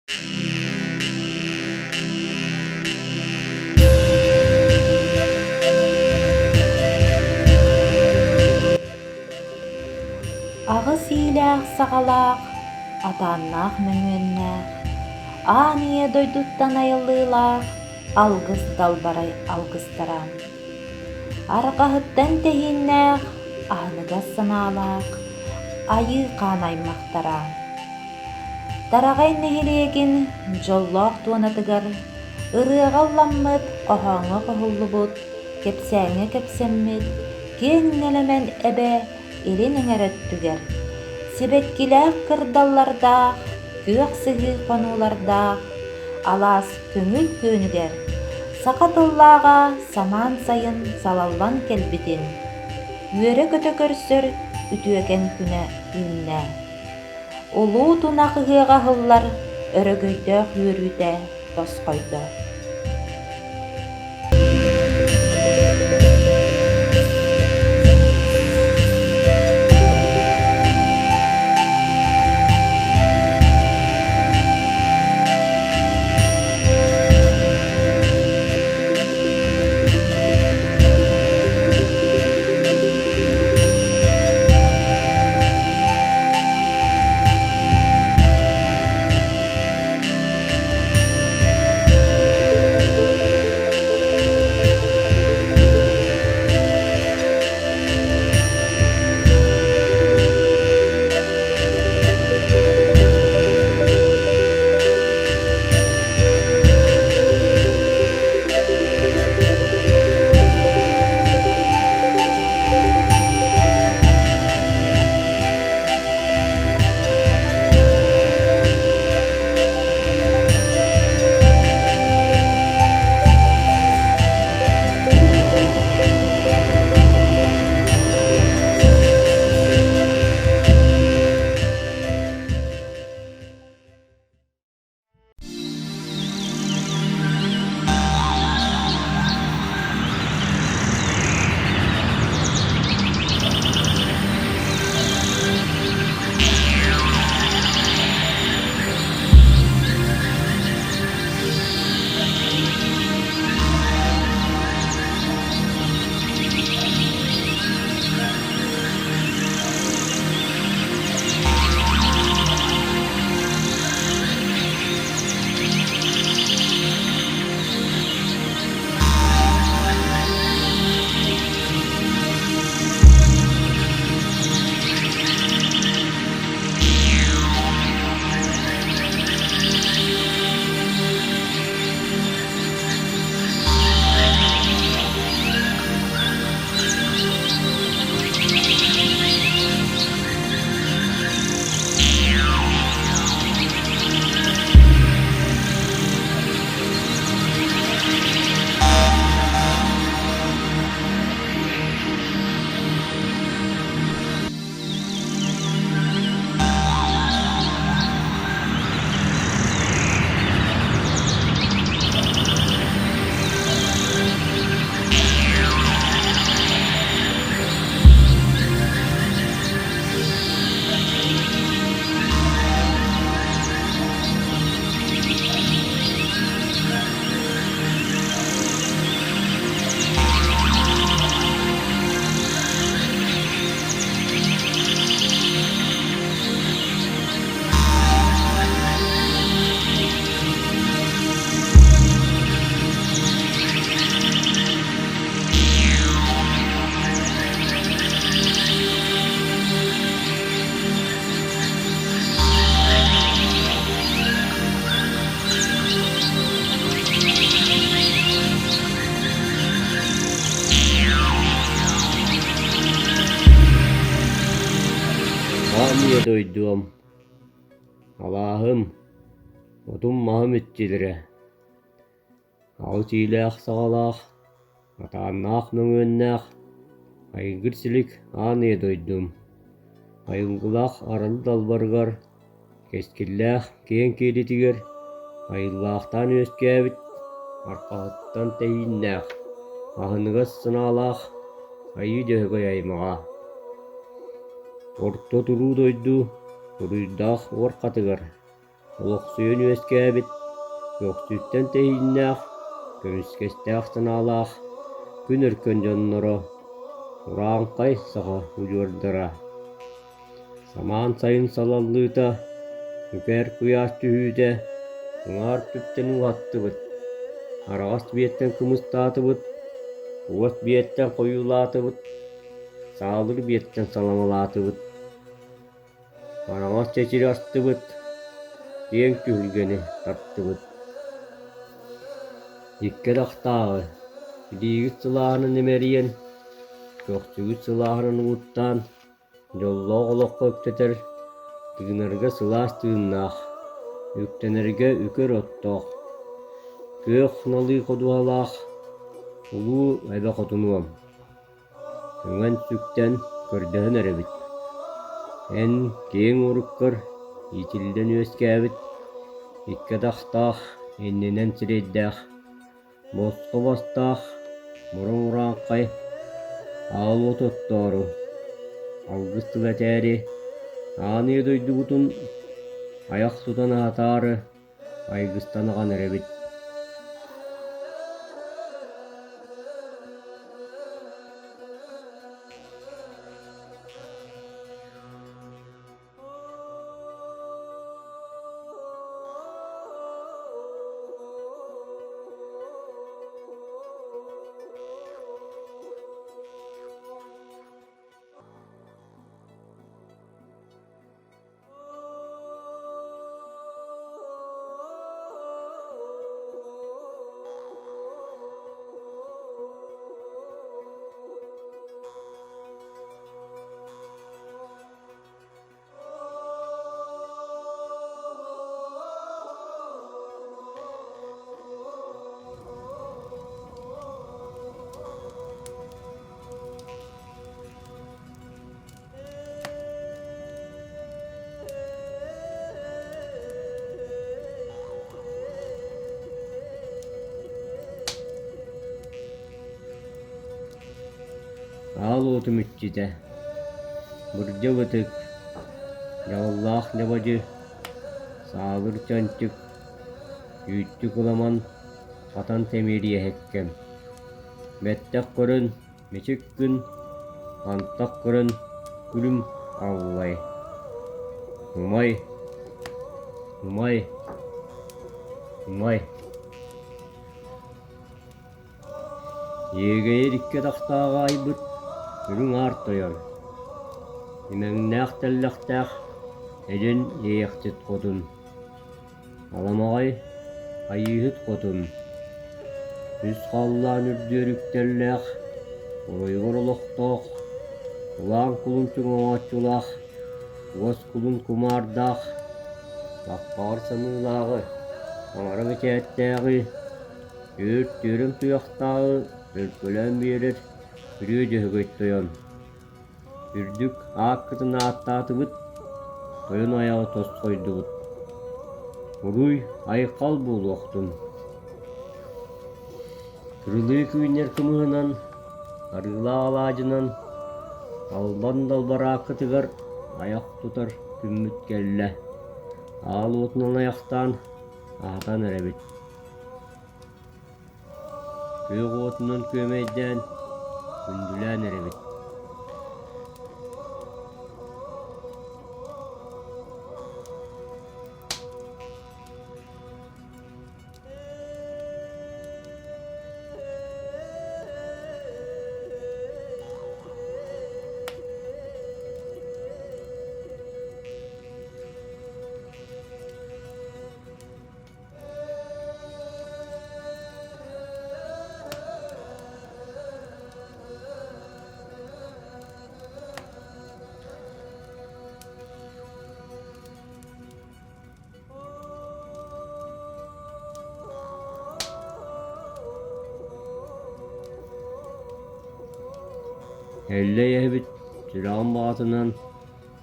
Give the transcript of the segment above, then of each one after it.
Аҕыс иилээх-саҕалаах, атааннаах мөҥүөннээх, аан ийэ дойдуттан айыллыылаах алгыс далбарай алгыстара. Арҕаһыттан тэһииннээх, аһыныгас санаалаах айыы хаан аймахтара. Тараҕай нэһилиэгин дьоллоох туонатыгар ырыаҕа ылламмыт, хоһооҥҥо хоһуллубут, кэпсээҥҥэ кэпсэммит киэҥ нэлэмэн эбэ илин эҥэр өттүгэр сибэккилээх кырдаллардаах, күөх сыһыы хонуулардаах алаас көҥүл күөнүгэр саха тыллааҕа самаан сайын салаллан кэлбитин үөрэ-көтө көрсөр үтүөкэн күнэ үүннэ. Улуу тунах ыһыаҕа аһыллар өрөгөйдөөх үөрүүтэ тосхойдо. Аан ийэ дойдуом, алааһым, отум-маһым иччилэрэ Аҕыс иилээх-саҕалаах, атааннаах мөҥүөннээх, айгыр-силик аан ийэ дойдум, айылгылаах арылы далбарыгар, кэскиллээх киэҥ киэлитигэр айыллаахтаан үөскээбит арҕаһыттан тэһииннээх, аһыныгас санаалаах Айыы Дьөһөгөй аймаҕа. Орто туруу дойду туруйдаах уорхатыгар. Олохсуйан үөскээбит, көхсүттэн тэһииннээх, көмүскэстээх санаалаах күн өркөн дьонноро, урааҥхай саха удьуордара. Самаан сайын салаллыыта, үкэр куйаас түһүүтэ, уҥаар түптэн уһаттыбыт, араҕас биэттэн кымыстаатыбыт, уот биэттэн хойуулаатыбыт, саалыр биэттэн саламалаатыбыт. Араҥас чэчири астыбыт, киэҥ түһүлгэни тартыбыт. Икки атахтааҕы, илиигит сылааһынан имэрийэн, көхсүгүт сылааһынан угуттаан, дьоллоох олоххо үктэтэр, тыынарга сылаас тыыннаах, үктэнэргэ үкэр оттоох, күөх налыы ходуһалаах улуу эбэ хотунуом. Үҥэн-сүктэн көрдөһөн эрэбит, эн киэҥ уруккар иитиллэн үөскээбит икки атахтаах, иннинэн сирэйдээх, босхо бастаах муруҥ урааҥхай аал уот оттоору, алгыс тыл этээри, аан ийэ дойдубутун айах тутан аһатаары айгыстан аҕан эрэбит. Аал уотум иччитэ, бырдьа бытык, дьаҕыллаах дьабадьы, саалыр чанчык, үүттү кыламан, хатан тэмиэрийэһиккэм. Бэттэх көрөн Мичик күн, антах көрөн күлүм аллай, умай, умай, умай. Иэгэйэр икки атахтааҕы айбыт үрүҥ аар тойон, имэҥнээх тэллэхтээх эдьэн иэйэхсит хотун. Аламаҕай Айыыһыт хотун, үс халлаан үрдүөр үктэллээх, оройугар олохтоох, улаан кулун чуҥоҥооччулаах, уос кулун кумаардаах, баппаҕар самыылааҕы, таҥара бэчээттээҕи, түөрт түөрэм туйахтааҕы төлкөлөөн биэрэр Күрүө Дьөһөгөй тойон. Үрдүк ааккытын ааттаатыбыт, тойон айаҕы тосхойдубут. Уруй айхал буолуохтун! Кырылыы күүннэр кымыһынан, арыылаах алаадьынан, албан далбарааккытыгар айах тутар күммүт кэллэ. Аал уотунан айахтаан, аһатан эрэбит. Күөх уотунан күөмэйдээн, күндүлээн эрэбит. Эллэй эһэбит сүрэҕин баҕатынан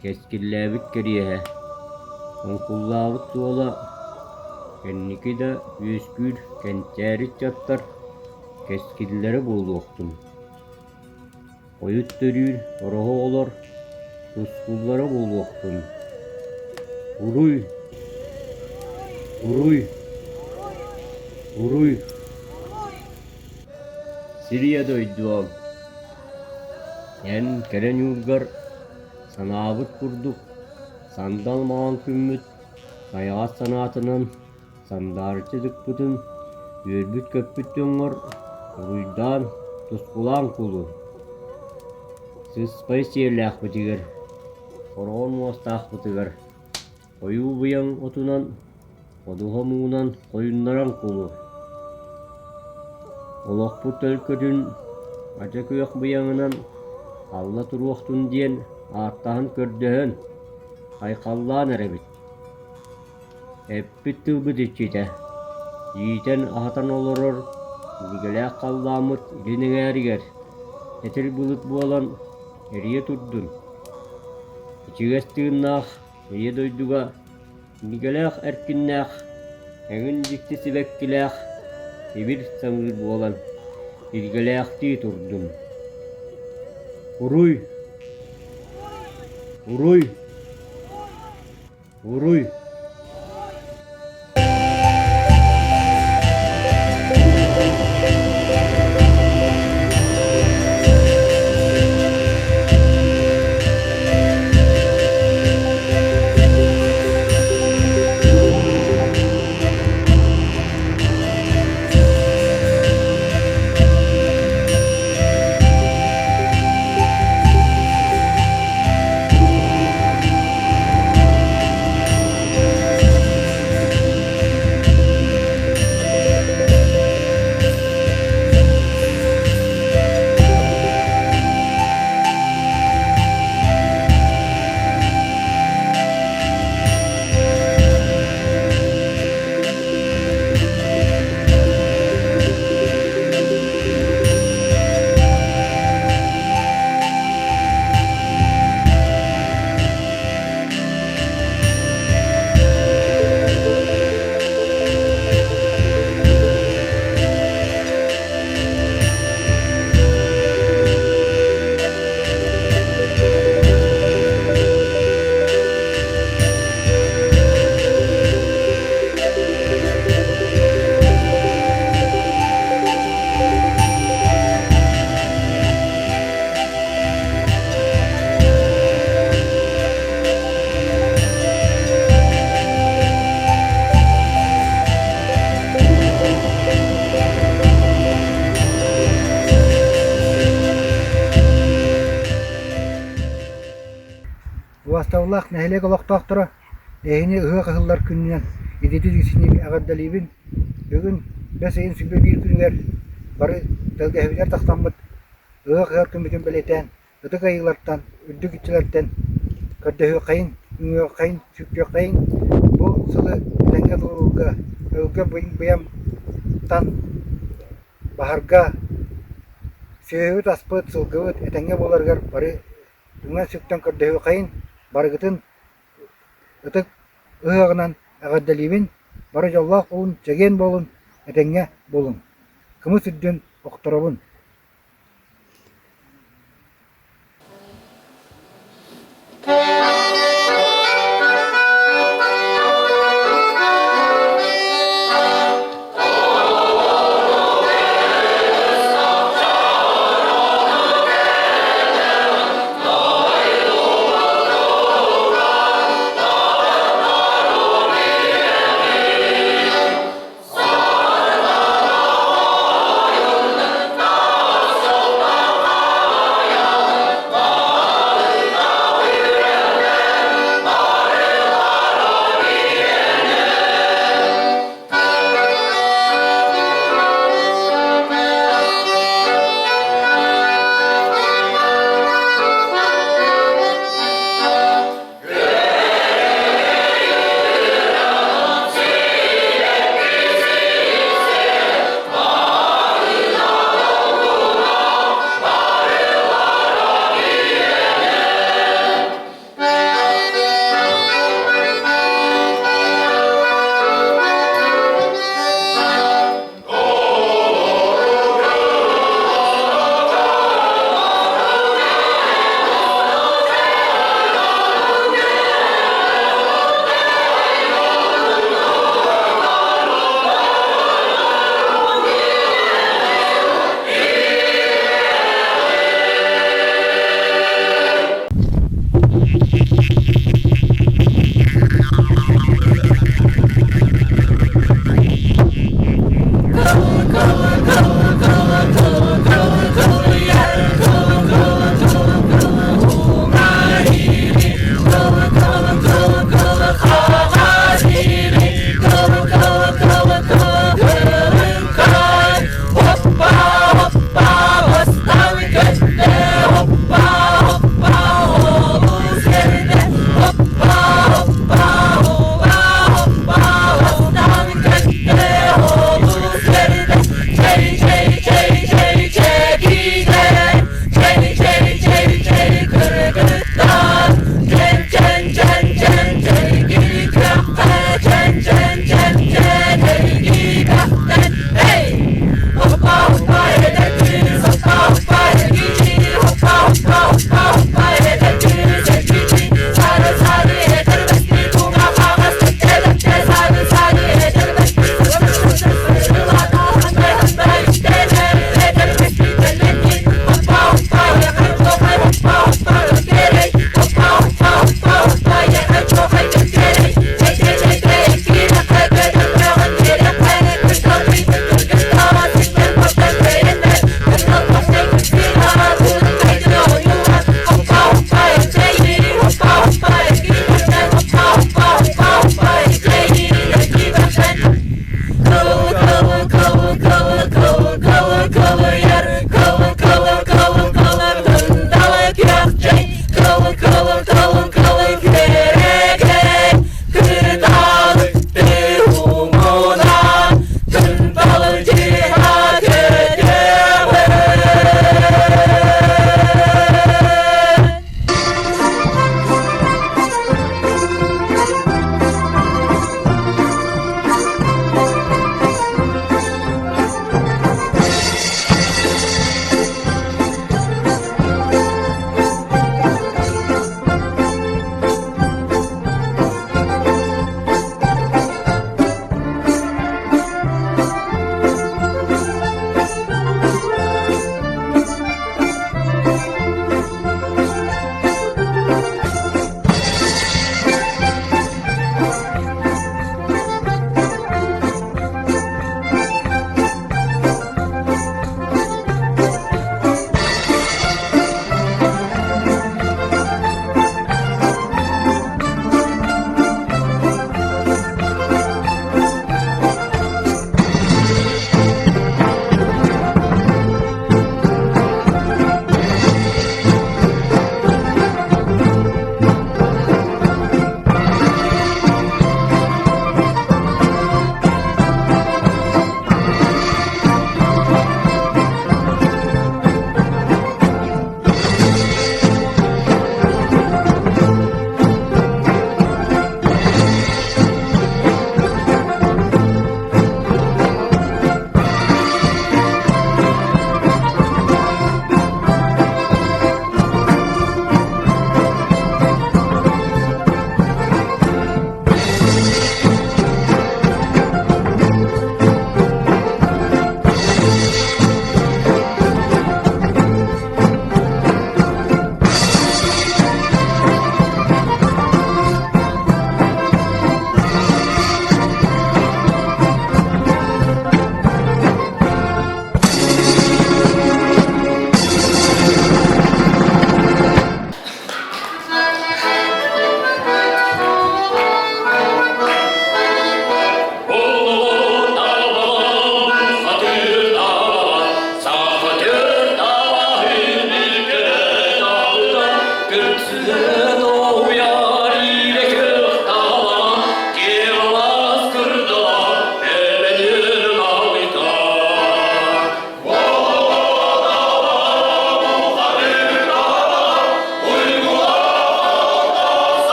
Кэскиллээбит кэриэһэ, оҥкуллаабыт суола кэнники да үөскүүр кэнчээри ыччаттар кэскиллэрэ буолуохтун. Хойут төрүүр ороһу оҕолор тускуллара буолуохтун. Уруй! Уруй! Уруй! Сирийэ дойдуом, эн кэрэ ньуургар санаабыт курдук сандал маҥан күммүт сайаҕас санаатынан сандаарыччы дыкпытын үөрбүт-көппүт дьоҥҥор уруйдаан, тускулаан кулу. Сыспай сиэллээхпитигэр, хороҕор муостаахпытыгар Хойуу быйаҥ отунан, ходуһа муҥунан хойуннаран кулу. Олохпут төлкөтүн ача күөх быйаҥынан алла туруохтун диэн ааттаһан көрдөһөн, айхаллаан эрэбит. Эппит тылбыт иччитэ, иитэн-аһатан олорор илгэлээх халлааммыт илин эҥээригэр этир былыт буолан эрийэ турдун. Ичигэс тыыннаах Ийэ дойдуга илгэлээх эркиннээх, эҥин дьикти сибэккилээх ибир самыыр буолан илгэлээхтии турдум. Уруй! Уруй! Уруй! Убастабыллаах нэһилиэк олохтоохторо, эһини ыһыах ыһыллар күнүнэн ититик-итинник эҕэрдэлиибин. Бүгүн бэс ыйын 21 күнүгэр бары тэлгэһэбитигэр тахсаммыт ыһыах ыһар күммүтүн бэлиэтээн Ытык айыылартан, үрдүк иччилэртэн көрдөһүөххэйиҥ, үҥүөххэйиҥ, сүктүөххэйиҥ, бу сылы тэҥҥэ туоруурга, өлгө быйамтан баһарга, сүөһүбүт-аспыт, сылгыбыт этэҥҥэ буоларыгар бары үҥэн-сүктэн көрдөһүөххэйиҥ, барыгытын ытык ыһыаҕынан эҕэрдэлиибин, бары дьоллоох буолун, чэгиэн буолун, этэҥҥэ буолуҥ. Кымыс үрдүн охторобун.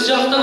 Кыыс дьахтар.